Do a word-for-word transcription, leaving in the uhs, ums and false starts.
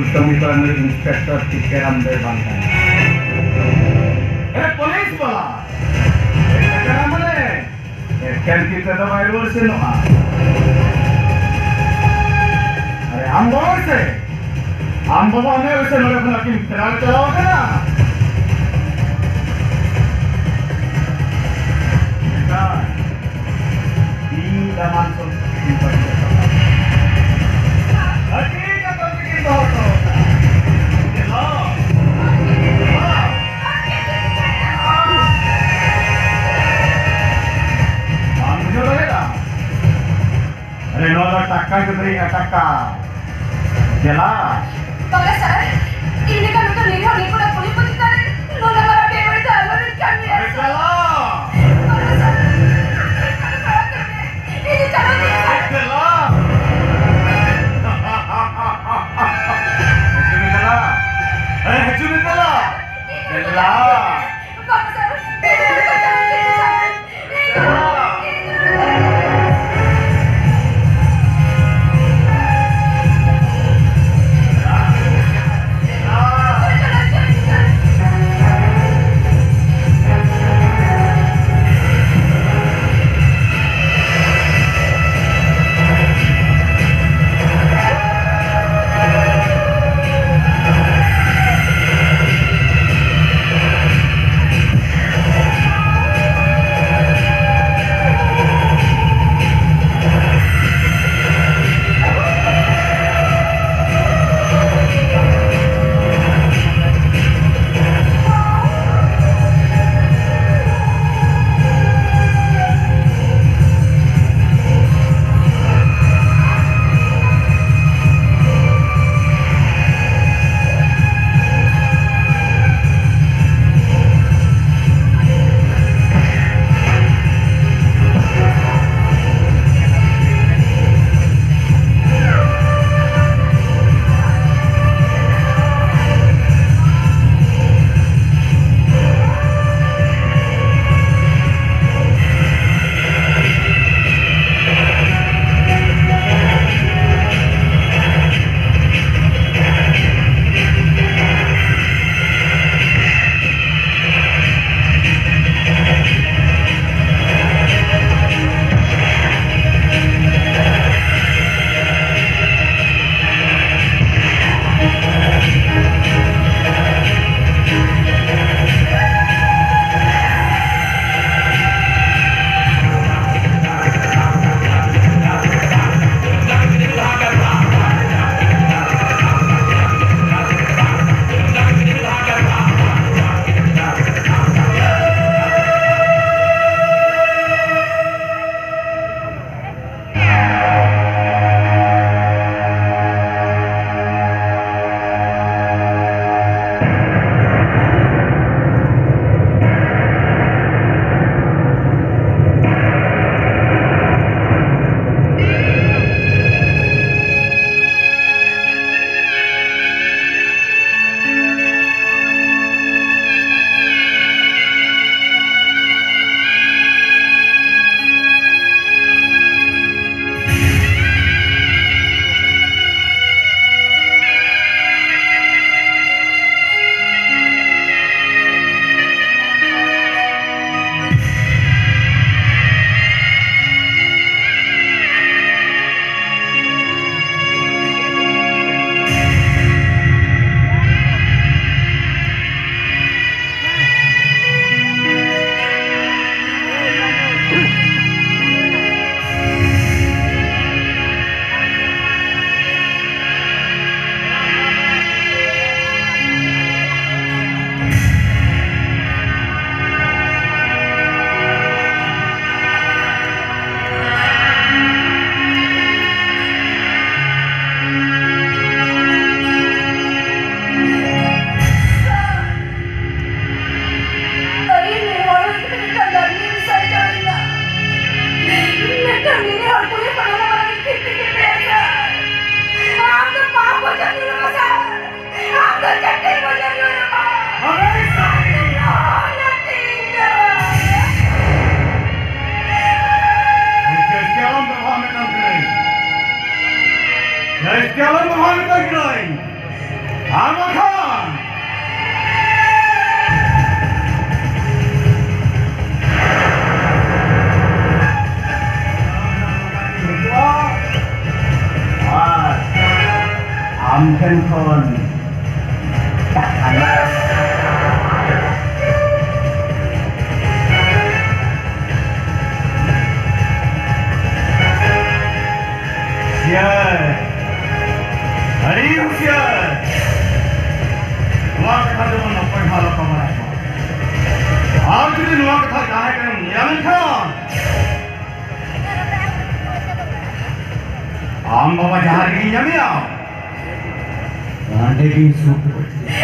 ᱠᱟᱹᱢᱤ ᱠᱚᱨᱮᱱ ᱤᱱᱥᱯᱮᱠᱴᱚᱨ ᱴᱤᱠᱟᱹᱨᱟᱢ ᱫᱚᱭ ᱵᱟᱝ ᱠᱟᱱᱟ᱾ ᱮ ᱯᱩᱞᱤᱥ ᱵᱟᱞᱟ, ᱮ ᱠᱟᱱᱟ ᱢᱟᱱᱮ, ᱮᱠᱮᱱ ᱛᱤ ᱛᱮᱫᱚ ᱵᱟᱭ ᱨᱩᱣᱟᱹᱲ ᱥᱮᱱᱚᱜᱼᱟ᱾ ᱟᱨᱮ ᱟᱢ ᱵᱟᱵᱟ ᱥᱮ, ᱟᱢ ᱵᱟᱵᱟ ᱚᱱᱮ ᱥᱮ ᱱᱚᱰᱮ ᱠᱷᱚᱱ ᱟᱹᱠᱤᱱ ᱯᱷᱮᱨᱟᱨ ᱪᱟᱞᱟᱣ ᱟᱠᱟᱱᱟ᱾ ᱢᱮᱱᱠᱷᱟᱱ ᱤᱧ ᱫᱟᱢᱟᱱ ᱥᱚᱢᱯᱚᱛᱤ ᱠᱤᱱ ᱵᱟᱹᱜᱤ ᱦᱚᱴᱚ ᱠᱟᱜᱼᱟ᱾ ᱦᱟᱹᱴᱤᱧ ᱠᱟᱛᱮ ᱠᱤᱱ ᱫᱚᱦᱚ ᱦᱚᱴᱚ ᱠᱟᱜᱼᱟ᱾ ᱪᱮᱞᱟ᱾ ᱵᱟᱢ ᱵᱩᱡᱷᱟᱹᱣ ᱫᱟᱲᱮᱭᱟᱫᱟ? ᱟᱨᱮ, ᱱᱚᱣᱟ ᱫᱚ ᱴᱟᱠᱟ ᱜᱮ ᱞᱟᱹᱭᱮᱜᱼᱟ, ᱴᱟᱠᱟ᱾ ᱪᱮᱞᱟ᱾ ᱵᱟᱝᱟ ᱥᱟᱨ, ᱤᱧ ᱞᱮᱠᱟ ᱢᱤᱫᱴᱟᱝ ᱱᱤᱨᱤᱦᱚ ᱱᱤᱨᱜᱩᱱᱟ ᱠᱩᱲᱤ ᱦᱚᱯᱚᱱ ᱪᱮᱛᱟᱱ ᱨᱮ ᱱᱚᱝᱠᱟ ᱢᱟᱨᱟᱝ ᱵᱮᱵᱟᱹᱲᱤᱡ ᱫᱚ ᱟᱞᱚᱵᱮᱱ ᱠᱟᱹᱢᱤᱭᱟ, ᱟᱨᱮ ᱥᱟᱨ᱾ ᱪᱮᱞᱟ᱾ ᱵᱟᱝᱟ ᱥᱟᱨ, ᱤᱧ ᱪᱟᱞᱟᱜ ᱠᱟᱱᱟ᱾ ᱤᱧ ᱪᱟᱞᱟᱜ ᱠᱟᱱᱟ᱾ ᱪᱮᱞᱟ᱾ ᱦᱤᱡᱩᱜ ᱢᱮ ᱪᱮᱞᱟ᱾ ᱟᱨᱮ ᱦᱤᱡᱩᱜ ᱢᱮ ᱪᱮᱞᱟ᱾ ᱪᱮᱞᱟ᱾ ᱵᱟᱝᱟ ᱥᱟᱨ, ᱤᱧ ᱪᱟᱞᱟᱜ ᱠᱟᱱᱟ, ᱥᱟᱨ᱾ ᱟᱨ ᱵᱟᱠᱷᱟᱱ ᱟᱨ ᱟᱢ ᱴᱷᱮᱱ ᱠᱷᱚᱱ ᱴᱟᱠᱟ ᱞᱮ ᱦᱩᱥᱤᱭᱟᱨ, ᱟᱹᱰᱤ ᱦᱩᱥᱤᱭᱟᱨ᱾ ᱱᱚᱣᱟ ᱠᱟᱛᱷᱟ ᱡᱮᱢᱚᱱ ᱚᱠᱚᱭ ᱦᱚᱸ ᱟᱞᱚ ᱠᱚ ᱵᱟᱲᱟᱭ ᱢᱟ᱾ ᱟᱨ ᱡᱩᱫᱤ ᱱᱚᱣᱟ ᱠᱟᱛᱷᱟ ᱡᱟᱦᱟᱸᱭ ᱠᱟᱱ ᱧᱮᱞ ᱞᱮᱱᱠᱷᱟᱱ, ᱟᱢ ᱵᱟᱵᱟ ᱡᱟᱦᱟᱸ ᱨᱮᱜᱮᱧ ᱧᱟᱢᱮᱭᱟ, ᱚᱸᱰᱮ ᱜᱮᱧ ᱥᱩᱠ ᱜᱚᱫ ᱢᱮᱭᱟ᱾